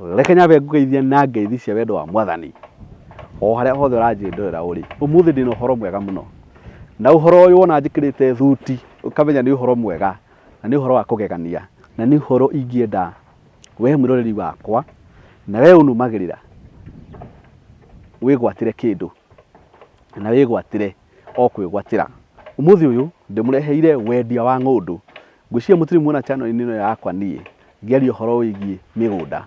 Reke nyambe ngũgeithie na ngeithi cia wendo wa Mwathani o harĩa hothe ũranjĩndorera ũrĩ. Ũmũthĩ ndĩna ũhoro mwega mũno, na ũhoro ũyũ wona njĩkĩrĩte thuti ũkamenya nĩ ũhoro mwega na nĩ ũhoro wa kũgegania, na nĩ ũhoro ingĩenda we mwĩroreri wakwa na we ũnũmagĩrĩra wĩgwatĩre kĩndũ na wĩgwatĩre o kwĩgwatĩra. Ũmũthĩ ũyũ ndĩmũreheire wendia wa ng'ũndũ. Ngwĩciria mũtirĩ muona channel -inĩ ĩno yakwa niĩ ngĩaria ũhoro wĩgiĩ mĩgũnda.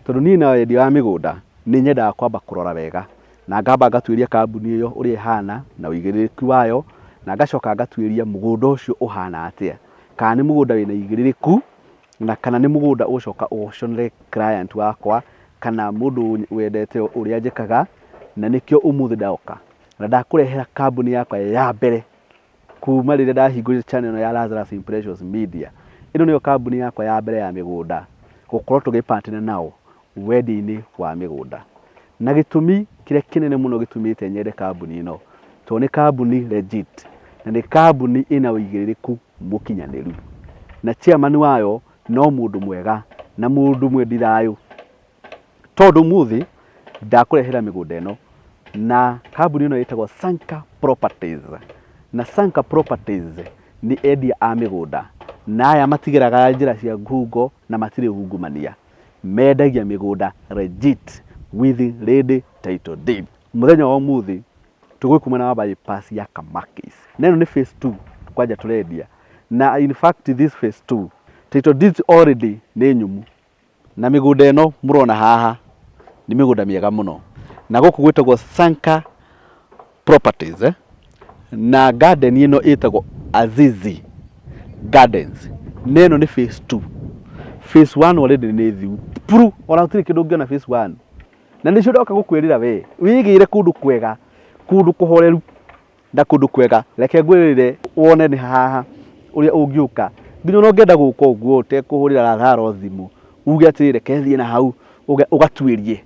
Tondũ niĩ na wendia wa mĩgũnda nĩ nyendaga kwamba kũrora wega na ngamba ngatuĩria kambuni ĩyo ũrĩa ĩhana na ũigĩrĩrĩku wayo, na ngacoka ngatuĩria mũgũnda ũcio ũhana atĩa. Kana nĩ mũgũnda wĩna ũigĩrĩrĩku na kana nĩ mũgũnda ũgũcoka ũconere client wakwa kana mũndũ wendete ũrĩa njĩkaga, na nĩkĩo ũmũthĩ ndoka na ndakũrehera kambuni yakwa ya mbere kuma rĩrĩa ndahingũrire channel ĩno ya Lazarus Impressions Media. Ĩno nĩyo kambuni yakwa ya mbere ya mĩgũnda gũkorwo tũgĩ partner nao wendia-inĩ wa mĩgũnda. Na gĩtũmi kĩrĩa kĩnene mũno gĩtũmĩte nyende kambuni ĩno, tondũ nĩ kambuni legit na nĩ kambuni ĩna ũigĩrĩrĩku mũkinyanĩru. Na chairman wayo no mũndũ mwega na mũndũ mwendi thayũ. Tondũ ũmũthĩ ndakũrehera mĩgũnda ĩno na kambuni ĩno ĩtagwo Sanka Properties. Na Sanka Properties nĩ endia a mĩgũnda na aya matigeraga njĩra cia ngungo na matirĩ ungumania. Mendagia mĩgũnda legit with ready title deed. Mũthenya wa ũmũthĩ tũgũkuma na bypass ya Kamakis. Na ĩno nĩ phase 2 kwanja tũrendia. Na in fact this phase 2 title deeds already nĩ nyũmũ. Na mĩgũnda ĩno mũrona haha nĩ mĩgũnda mĩega mũno, na gũkũ gwĩtagwo Sanka Properties eh? Na garden ĩno ĩtagwo Azizi Gardens, na ĩno nĩ phase 2. Phase 1 already nĩ thiu puru, ona gũtirĩ kĩndũ ũngĩona phase 1. Na nĩcio ndoka gũkwĩrĩra we wĩgĩre kũndũ kwega, kũndũ kũhoreru na kũndũ kwega. Reke ngwĩrĩre wone nĩ haha ũrĩa ũngĩũka nginya ona ũngĩenda gũka ũguo ũtekũhũrĩra Lazaro thimũ, uge atĩrĩ reke thiĩ na hau ũgatuĩrie,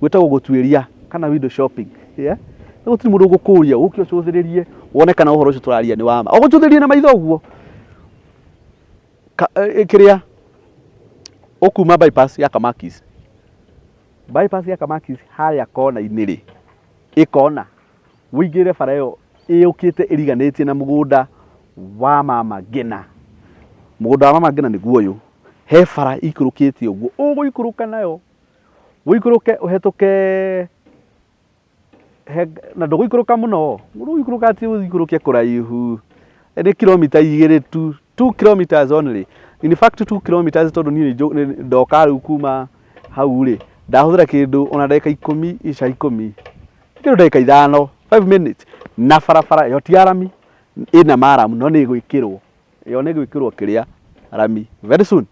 gwĩtagwo gũtuĩria kana window shopping, yeah? Na gũtirĩ mũndũ ũgũkũria ũke ũcũthĩrĩrie wone kana ũhoro ũcio tũraria nĩ wa ma, ũgũcũthĩrĩrie na maitho ũguo. Kĩrĩa ũkuma bypass ya Kamakis, bypass ya Kamakis harĩa kona-inĩ rĩ, ĩkona Ũingĩre bara ĩyo ĩũkĩte ĩriganĩtie na mũgũnda wa mama Ngina. Mũgũnda wa mama Ngina nĩguo ũyũ. He bara ĩikũrũkĩte ũguo, ũgũikũrũka nayo, ũikũrũke ũhetũke na ndũgũikũrũka mũno, ndũgũikũrũka atĩ ũikũrũke kũraihu, nĩ kilomita 2 tu, 2 kilometers only. In fact 2 kilometers, tondũ niĩ ndoka rĩu kuma hau rĩ, ndahũthĩra kĩndũ ona ndagĩka 10, ica 10, kĩndũ ndagĩka 5, 5 minutes. Na barabara ĩyo ti ya rami, ĩna maramu no nĩ ĩgwĩkĩrwo, ĩyo nĩ ĩgwĩkĩrwo kĩrĩa rami very soon,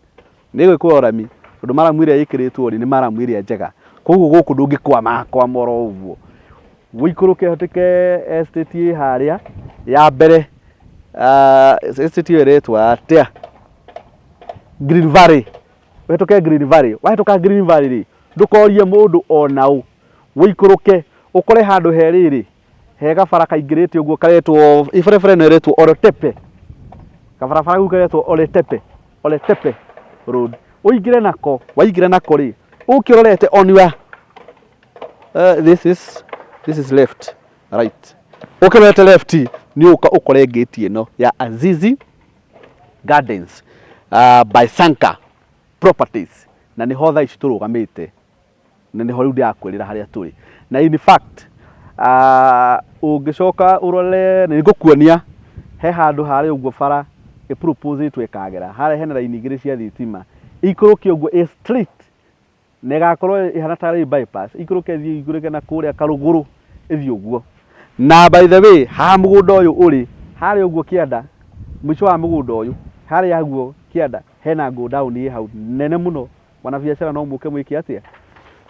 nĩ ĩgwĩkĩrwo rami tondũ maramu ĩrĩa ĩkĩrĩtwo rĩ, nĩ maramu ĩrĩa njega. Koguo gũkũ ndũngĩkwama kwama oro ũguo. Ũikũrũke ũhetũke estate ĩ harĩa ya mbere, estate ĩyo ĩretwo atĩa? Green Valley. Ũhetũke Green Valley, wahĩtũka Green Valley rĩ, ndũkorie mũndũ ona ũ, ũikũrũke ũkore handũ he rĩrĩ, he gabara kaingĩrĩte ũguo karetwo, barabara ĩno ĩretwo Olotepe, kabarabara kau karetwo Oletepe, Oletepe Road. Ũingĩre nako, waingĩra nako rĩ, ũke ũrorete on your this is left, right, ũke ũrorete left, nĩ ũka ũkore ngĩti ĩno ya Azizi Gardens by Sanka Properties, na nĩho thaa ici tũrũgamĩte na nĩho rĩu ndĩrakwĩrĩra harĩa tũrĩ. Na in fact ũngĩcoka ũrore nĩ ngũkuonia he handũ harĩa ũguo bara ĩ propose ĩtwo ĩkagera harĩa hena raini igĩrĩ cia thitima, ikũrũke ũguo ĩ straight na ĩgakorwo ĩhana tarĩ bypass, ikũrũke ĩthiĩ ikũrũke na kũrĩa karũgũrũ ĩthiĩ ũguo. Na by the way, haha mũgũnda ũyũ ũrĩ harĩa ũguo kĩanda, mũico wa mũgũnda ũyũ harĩa ũguo kĩanda, hena godown ĩ hau nene mũno. Wanabiacara no mũke mwĩke atĩa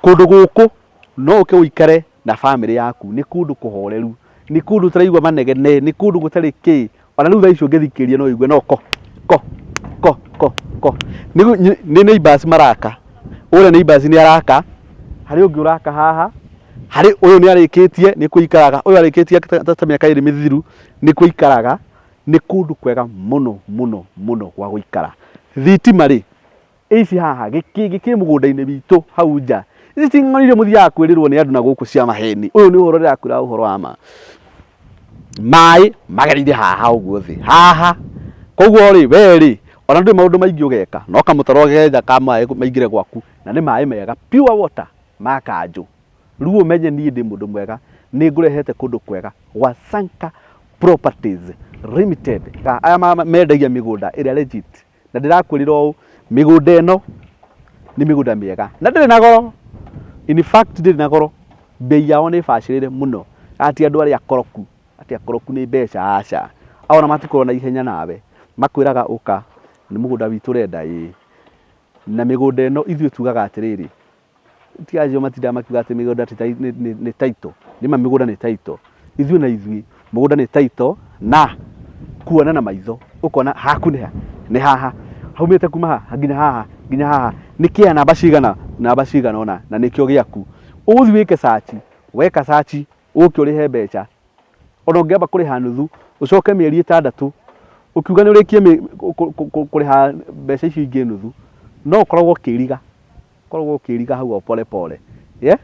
kũndũ gũkũ, no ũke ũikare na bamĩrĩ yaku. Nĩ kũndũ kũhoreru, nĩ kũndũ ũtaraigua manegene, nĩ kũndũ gũtarĩ kĩ. Ona rĩu thaa ici ũngĩthikĩrĩria no ũigue no ko ko ko ko ko nĩ neighbors maraka. Ũrĩa neighbors nĩ araka, harĩ ũngĩ ũraka haha, harĩ ũyũ nĩ arĩkĩtie nĩ kũikaraga, ũyũ arĩkĩtie ta mĩaka 2 mĩthiru nĩ kũikaraga. Nĩ kũndũ kwega mũno mũno mũno gwa gũikara. Thitima rĩ, Ici haha gĩkĩngĩ kĩ mũgũnda-inĩ witũ hau nja. Ici ti ng'ano iria mũthiaga kwĩrĩrwo nĩ andũ na gũkũ cia maheni. Ũyũ nĩ ũhoro ndĩrakwĩra ũhoro wa ma. Maĩ magereire haha ũguo thĩ haha. Koguo rĩ we rĩ ona ndũrĩ maũndũ maingĩ ũgeka no kamũtaro ũgenja ka maĩ maingĩre gwaku na nĩ maĩ mega pure water ma kanjũ. Rĩu ũmenye niĩ ndĩ mũndũ mwega nĩ ngũrehete kũndũ kwega gwa Sanka Properties Limited. Aya mendagia mĩgũnda ĩrĩa legit. Na ndĩrakwĩrĩra ũũ, mĩgũnda ĩno nĩ mĩgũnda mĩega na ndĩrĩ na goro. In fact ndĩrĩ na goro, mbei yao nĩ bacĩrĩre mũno. Aya ti andũ arĩa akoroku, atĩ akoroku nĩ mbeca, aca. Aya ona matikoragwo na ihenya nawe, makwĩraga ũka nĩ mũgũnda witũ ũrenda, ĩĩ. Na mĩgũnda ĩno ithuĩ tugaga atĩrĩrĩ, Ti acio matindaga makiuga atĩ mĩgũnda nĩ title. Nĩ ma mĩgũnda nĩ title. Ithuĩ na ithuĩ, mũgũnda nĩ title na kuona na maitho, ũkona haku nĩ ha? Nĩ haha. Haumĩte kuma haha nginya haha nginya haha. Nĩ kĩa namba cigana? Namba cigana ũna na nĩkĩo gĩaku. Ũgũthiĩ wĩke search, weka search ũke ũrĩhe mbeca. Ona ũngĩamba kũrĩha nuthu, ũcoke mĩeri ĩtandatũ ũkiuga nĩ ũrĩkie kũrĩha mbeca icio ingĩ nuthu, no ũkoragwo ũkĩriga. Ũkoragwo ũkĩiriga hau o pole pole. Yeah?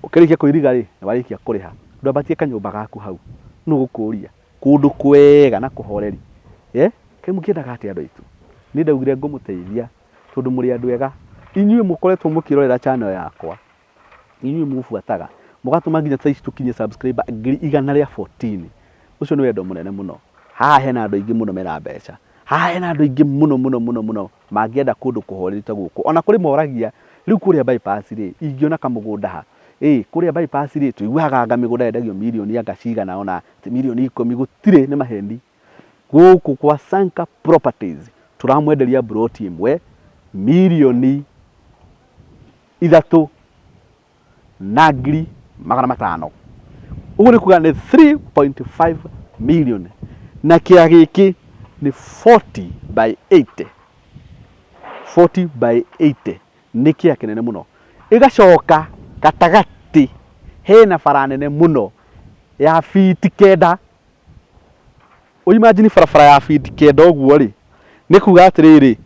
Ũkĩrĩkia kũiriga rĩ, nĩ warĩkia kũrĩha. Ndwambatie kanyũmba gaku hau. Nũ ũgũkũria? Kũndũ kwega na kũhoreri. Yeah? Kaĩ mũkĩendaga atĩa andũ aitũ? Niĩ ndaugire ngũmũteithia tondũ mũrĩ andũ ega. Inyuĩ mũkoretwo mũkĩrorera channel yakwa. Inyuĩ mũbuataga. Mũgatũma nginya thaa ici tũkinye subscriber 114,000. Ũcio nĩ wendo mũnene mũno. Haha hena andũ aingĩ mũno mena mbeca. Haha hena andũ aingĩ mũno mũno mũno mũno mangĩenda kũndũ kũhoreru ta gũkũ. Ona kũrĩ moragia, rĩu kũrĩa bypass rĩ, ingĩona kamũgũnda ha? Ĩ, kũrĩa bypass rĩ, tũiguaga anga mĩgũnda yendagio mirioni anga cigana ũna, atĩ mirioni ikũmi, gũtirĩ, nĩ maheni. Gũkũ kwa Sanka Properties, tũramwenderia mburoti ĩmwe, 3,500,000. Ũguo nĩ kuga nĩ 3.5 million. Na kĩa gĩkĩ nĩ 40 by 80. 40 by 80 nĩ kĩa kĩnene mũno. Ĩgacoka gatagatĩ hena bara nene mũno ya biti 9. Ũ imagine barabara ya feet 9 ũguo rĩ, nĩ kuga atĩrĩrĩ,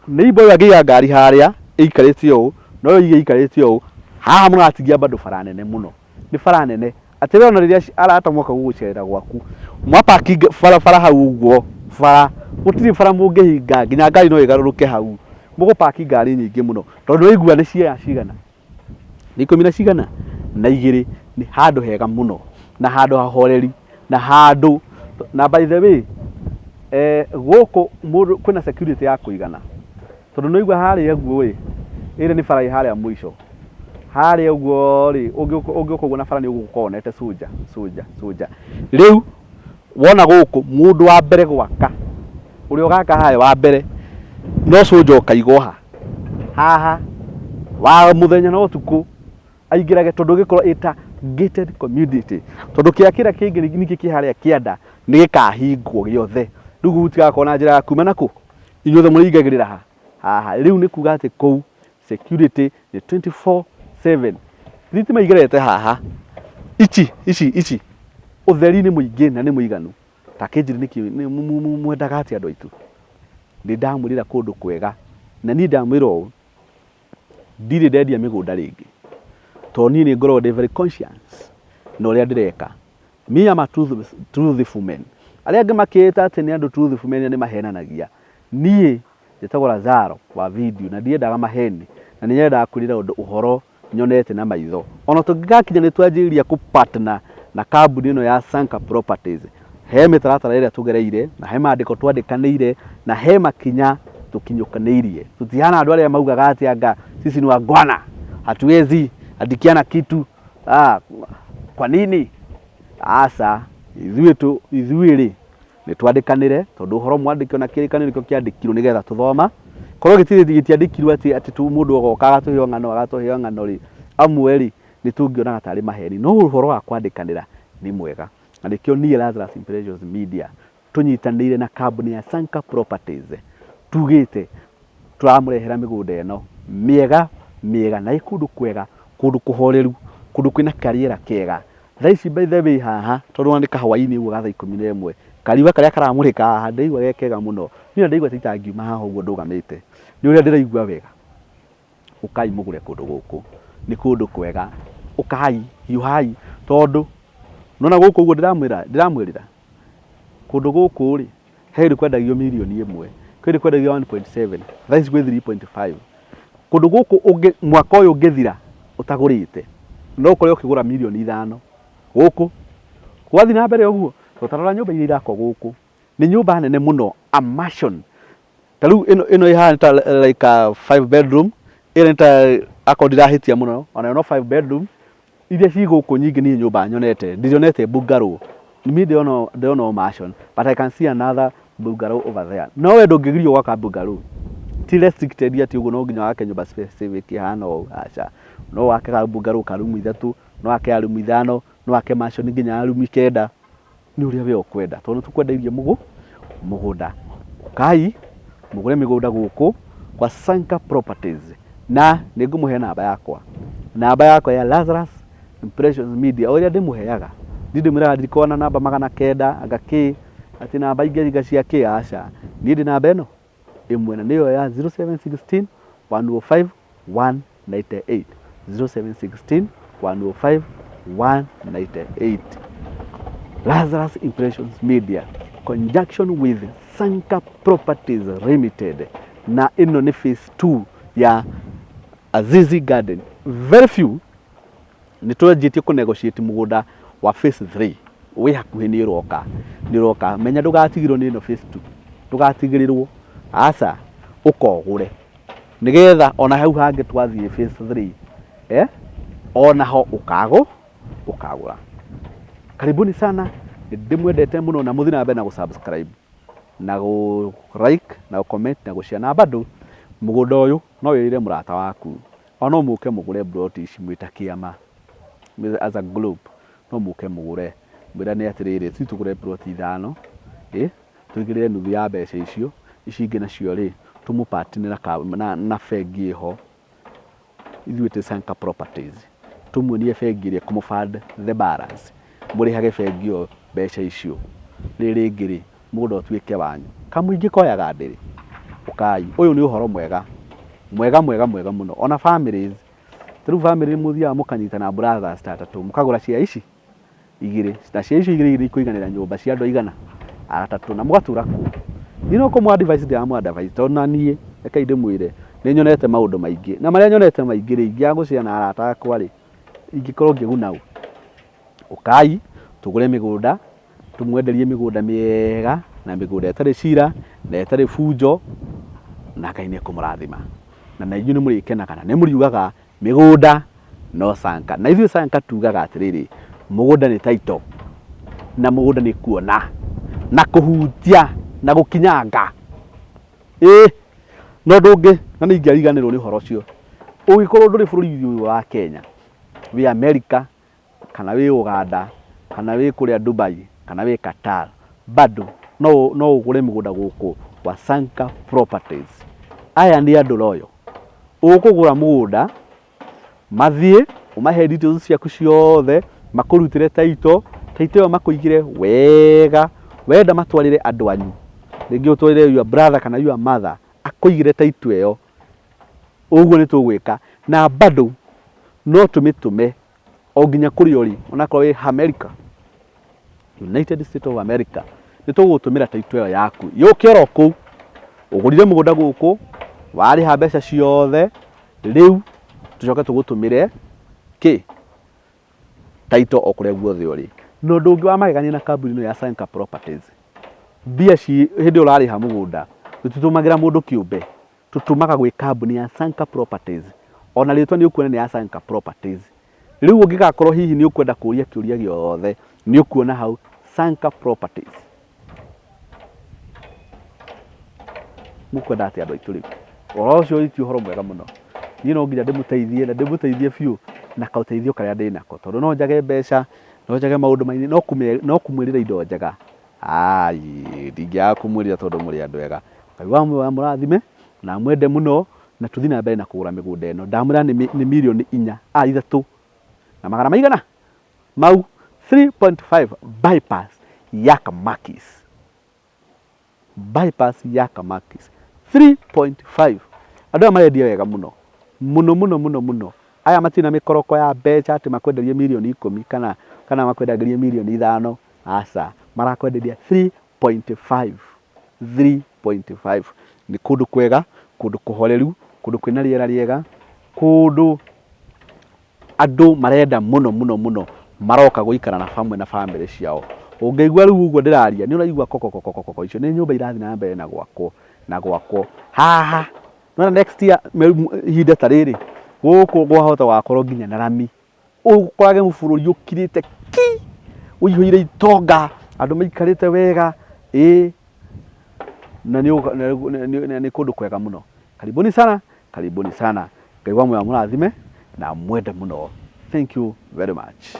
neighbour ũyũ angĩiga ngari harĩa ĩikarĩte ũũ, na ũyũ aige ĩikarĩte ũũ, haha mũratigia bado bara nene mũno. Nĩ bara nene, atĩ we ona rĩrĩa arata moka gũgũcerera gwaku, mwa park barabara hau ũguo, bara, gũtirĩ bara mũngĩhinga, nginya ngari no ĩgarũrũke hau. Mũgũ park ngari nyingĩ mũno, tondũ nĩ waigua nĩ ciea cigana? Nĩ ikũmi na cigana? Na igĩrĩ. Nĩ handũ hega mũno, na handũ hahoreri, na handũ, na by the way, gũkũ mũndũ kwĩna security ya kũigana, tondũ nĩ waigua harĩa ũguo ĩ, ĩrĩa nĩ bara ĩ harĩa mũico, harĩa ũguo rĩ, ũngĩũka ũguo na bara nĩ ũgũka wonete soldier, soldier, soldier. Rĩu wona gũkũ mũndũ wa mbere gwaka, ũrĩa ũgaka haha wa mbere, no soldier ũkaigwo ha? Haha wa mũthenya na ũtukũ aingĩrage tondũ ĩgĩkorwo ĩta gated community tondũ kĩa kĩrĩa kĩngĩ ningĩ kĩ harĩa kĩanda nĩ gĩkahingwo gĩothe rĩu gũtigakorwo na njĩra ya kuma nakũ inyuothe mũrĩingagĩrĩra ha haha rĩu nĩ kuga atĩ kũu security nĩ 24/7 thitima igerete haha ici ici ici ũtheri nĩ mũingĩ na nĩ mũiganu ta kĩnjĩre nĩkĩ mwendaga atĩa andũ aitũ Nĩ ndamwĩrĩra kũndũ kwega, na niĩ ndamwĩra ũũ, ndirĩ ndendia mĩgũnda rĩngĩ, tondũ niĩ nĩ ngoragwo ndĩ very conscious na ũrĩa ndĩreka. Me am a truthful man. Arĩa angĩ makĩĩta atĩ nĩ andũ truthful men nĩ mahenanagia. Niĩ njĩtagwo Lazaro wa video na ndiendaga maheni, na nĩ nyendaga kwĩrĩra ũndũ ũhoro nyonete na maitho. Ona tũngĩgakinya nĩ twanjĩrĩria kũ partner na kambuni ĩno ya Sanka Properties, he mĩtaratara ĩrĩa tũgereire na he mandĩko twandĩkanĩire na he makinya tũkinyũkanĩirie. Tũtihana andũ arĩa maugaga atĩ anga sisi ni wangwana, hatuwezi andikiana kitu ah, kwa nini? Aca, ithuĩ rĩ Nĩ twandĩkanĩre tondũ ũhoro mwandĩke ona kĩrĩkanĩro nĩkĩo kĩandĩkirwo nĩgetha tũthoma. Korwo gĩtirĩ gĩtiandĩkirwo atĩ atĩ tu mũndũ agoka agatũhe ng'ano agatũhe ng'ano rĩ, amwe rĩ nĩ tũngĩonaga tarĩ maheni. No ũhoro wa kwandĩkanĩra nĩ mwega. Na nĩkĩo niĩ Lazarus Impressions Media tũnyitanĩire na kambuni ya Sanka Properties tugĩte tũramũrehera mĩgũnda ĩno mĩega mĩega na ĩ kũndũ kwega, kũndũ kũhoreru, kũndũ kwĩna karĩera kega. Thaa ici by the way haha tondũ ona nĩ kahwainĩ ũguo ga thaa 11, kariũa karĩa karamũrĩka haha ndĩraigua ge kega mũno. Niĩ ona ndĩraigua ta itangiuma haha ũguo ndũgamĩte. Nĩ ũrĩa ndĩraigua wega. Ũkai mũgũre kũndũ gũkũ, nĩ kũndũ kwega, ũkai, hiũhai, tondũ nĩwona gũkũ ũguo ndĩramwĩra ndĩramwĩrĩra, kũndũ gũkũ rĩ, he hĩndĩ kwendagio mirioni ĩmwe, kwĩ hĩndĩ kwendagio 1.7, thaa ici kwĩ 3.5. Kũndũ gũkũ ũngĩ mwaka ũyũ ũngĩthira ũtagũrĩte, no ũkore ũkĩgũra mirioni ithano gũkũ. Gwathiĩ na mbere ũguo, ta rora nyũmba iria irakwo gũkũ, nĩ nyũmba nene mũno, a mansion. Ta rĩu ĩno ĩno ĩhana ta like a five bedroom, ĩno nĩ ta akorwo ndirahĩtia mũno, onayo no five bedroom. Iria ciĩ gũkũ nyingĩ niĩ nyũmba nyonete, ndionete bungalow. Niĩ ndĩrona ndĩrona o mansion, but I can see another bungalow over there. No we ndũngĩgirio gwaka bungalow. Ti restricted atĩ ũguo no nginya wake nyũmba specific ĩhana ũũ, aca. No wake ka bungalow ka rumu ithatũ, no wake ya rumu ithano, no wake mansion nginya ya rumu kenda. Nĩ ũrĩa we ũkwenda tondũ nĩ tũkwendeirie mũgũnda. Ũkai mũgũre mĩgũnda gũkũ kwa Sanka Properties na nĩ ngũmũhe namba yakwa, namba yakwa ya Lazarus Impressions Media o ĩrĩa ndĩmũheaga. Niĩ ndĩmwĩraga ndikoragwo na namba magana kenda anga kĩ, atĩ namba ingĩ anga cia kĩ, aca. Niĩ ndĩ namba ĩno ĩmwe na nĩyo ya 0716 105 198 0716 105 198. Lazarus Impressions Media conjunction with Sanka Properties Limited na ĩno nĩ phase 2 ya Azizi Garden. Very few nĩ twanjĩtie kũ negotiate mũgũnda wa phase 3 wĩ hakuhĩ nĩ ũroka nĩ ũroka menya ndũgatigĩrwo nĩ ĩno phase 2 ndũgatigĩrĩrwo aca ũka ũgũre nĩgetha ona hau hangĩ twathiĩ phase 3 eh onaho ũkagũ ũkagũra. Karibuni sana, nĩ ndĩmwendete mũno na mũthiĩ na mbere na gũ subscribe na gũ like na gũ comment na gũ share na bado mũgũnda ũyũ no wĩrĩre mũrata waku O no mũke mũgũre mburoti ici mwĩ ta kĩama, as a group, no mũke mũgũre, mwĩrane atĩrĩrĩ, ithuĩ tũgũre mburoti ithano, ĩ, tũigĩrĩre nuthu ya mbeca icio, ici ingĩ nacio rĩ, tũmũ partner na bengi ĩho, ithuĩ twĩ Sanka Properties, tũmuonie bengi ĩrĩa ĩkũmũ fund the balance, mũrĩhage bengi ĩyo mbeca icio, rĩrĩ rĩngĩ rĩ, mũgũnda ũtuĩke wanyu. Kamũingĩ koyaga ndĩrĩ. Ũkai. Ũyũ nĩ ũhoro mwega. Mwega mwega mwega mũno. Ona families, ta rĩu family mũthiaga mũkanyitana brothers ta atatũ, mũkagũra cia ici igĩrĩ. Na cia icio igĩrĩ igĩrĩ ikũiganĩra nyũmba cia andũ aigana? Atatũ. Na mũgatũra kũu. Niĩ no kũmũ advise ndĩramũ advise tondũ na niĩ rekei ndĩmwĩre, nĩ nyonete maũndũ maingĩ. Na marĩa nyonete maingĩ rĩ, ingĩaga gũ share na arata akwa rĩ, ingĩkorwo ngĩguna ũ? Ũkai tũgũre mĩgũnda, tũmwenderie mĩgũnda mĩega na mĩgũnda ĩtarĩ cira na ĩtarĩ bunjo, na Ngai nĩ ekũmũrathima. Na na inyuĩ nĩ mũrĩkenaga na nĩ mũriugaga mĩgũnda no Sanka. Na ithuĩ Sanka tugaga atĩrĩrĩ, mũgũnda nĩ title na mũgũnda nĩ kuona na kũhutia na gũkinyanga. Ĩĩ na ũndũ ũngĩ na nĩ ingĩariganĩrwo nĩ ũhoro ũcio, ũngĩkorwo ndũrĩ bũrũri-inĩ ũyũ wa Kenya, wĩ America, kana wĩ Uganda, kana wĩ kũrĩa Dubai, kana wĩ Qatar, bado no, no ũgũre mũgũnda gũkũ kwa Sanka Properties. Aya nĩ andũ loyal. Ũkũgũra mũgũnda, mathiĩ ũmahe details ciaku ciothe, makũrutĩre title, title ĩyo makũigĩre wega, wenda matwarĩre andũ anyu, rĩngĩ ũtwarĩre your brother kana your mother, akũigĩre title ĩyo. Ũguo nĩ tũgwĩka na bado no tũmĩtũme o nginya kũrĩa ũrĩ onakorwo wĩ America, United States of America, nĩ tũgũgũtũmĩra title ĩyo yaku yũke oro kũu ũgũrire mũgũnda gũkũ warĩha mbeca ciothe, rĩu tũcoke tũgũtũmĩre kĩ title o kũrĩa guothe ũrĩ. Na ũndũ ũngĩ wa magegania na kambuni ĩno ya Sanka Properties, mbia ci hĩndĩ ĩyo ũrarĩha mũgũnda tũtitũmagĩra mũndũ kĩũmbe, tũtũmaga gwĩ kambuni ya Sanka Properties. Ona rĩtwa nĩ ũkuona nĩ ya Sanka Properties. Rĩu ũngĩgakorwo hihi nĩ ũkwenda kũria kĩũria gĩothe, nĩ ũkuona hau Sanka Properties. Mũkwenda atĩa andũ aitũ rĩu? Ũhoro ũcio ti ũhoro mwega mũno. Niĩ no nginya ndĩmũteithie na ndĩmũteithie biũ na kaũteithio karĩa ndĩnako. Tondũ no njage mbeca, no njage maũndũ maingĩ, no kũmwĩrĩra indo njega Aai, ndingĩaga kũmwĩrĩra tondũ mũrĩ andũ ega. Ngai wa muoyo amũrathime na amwende mũno na tũthiĩ na mbere na kũgũra mĩgũnda ĩno. Ndamwĩra nĩ mirioni inya, ithatũ na magana maigana mau 3.5 bypass ya Kamakis. Bypass ya Kamakis 3.5. Andũ aya marendia wega mũno mũno mũno mũno mũno. Aya matirĩ na mĩkoroko ya mbeca atĩ makwenderie mirioni ikũmi kana kana makwendagĩrie mirioni ithano, aca, marakwenderia 3.5, 3.5. Nĩ kũndũ kwega, kũndũ kũhoreru, kũndũ kwĩna rĩera rĩega, kũndũ andũ marenda mũno mũno mũno maroka gũikara na hamwe na bamĩrĩ ciao. Ũngĩigua rĩu ũguo ndĩraria nĩ ũraigua kokokokokoko icio nĩ nyũmba irathiĩ na mbere na gwakwo na gwakwo. Haha nĩwona next year ihinda ta rĩrĩ gũkũ kwahota gũgakorwo nginya na rami. Ũkorage bũrũri ũkirĩte ki ũihũire itonga andũ maikarĩte wega ĩĩ na nĩ kũndũ kwega mũno. Karibuni sana, karibuni sana. Ngai wa muoyo amũrathime na amwende mũno. Thank you very much.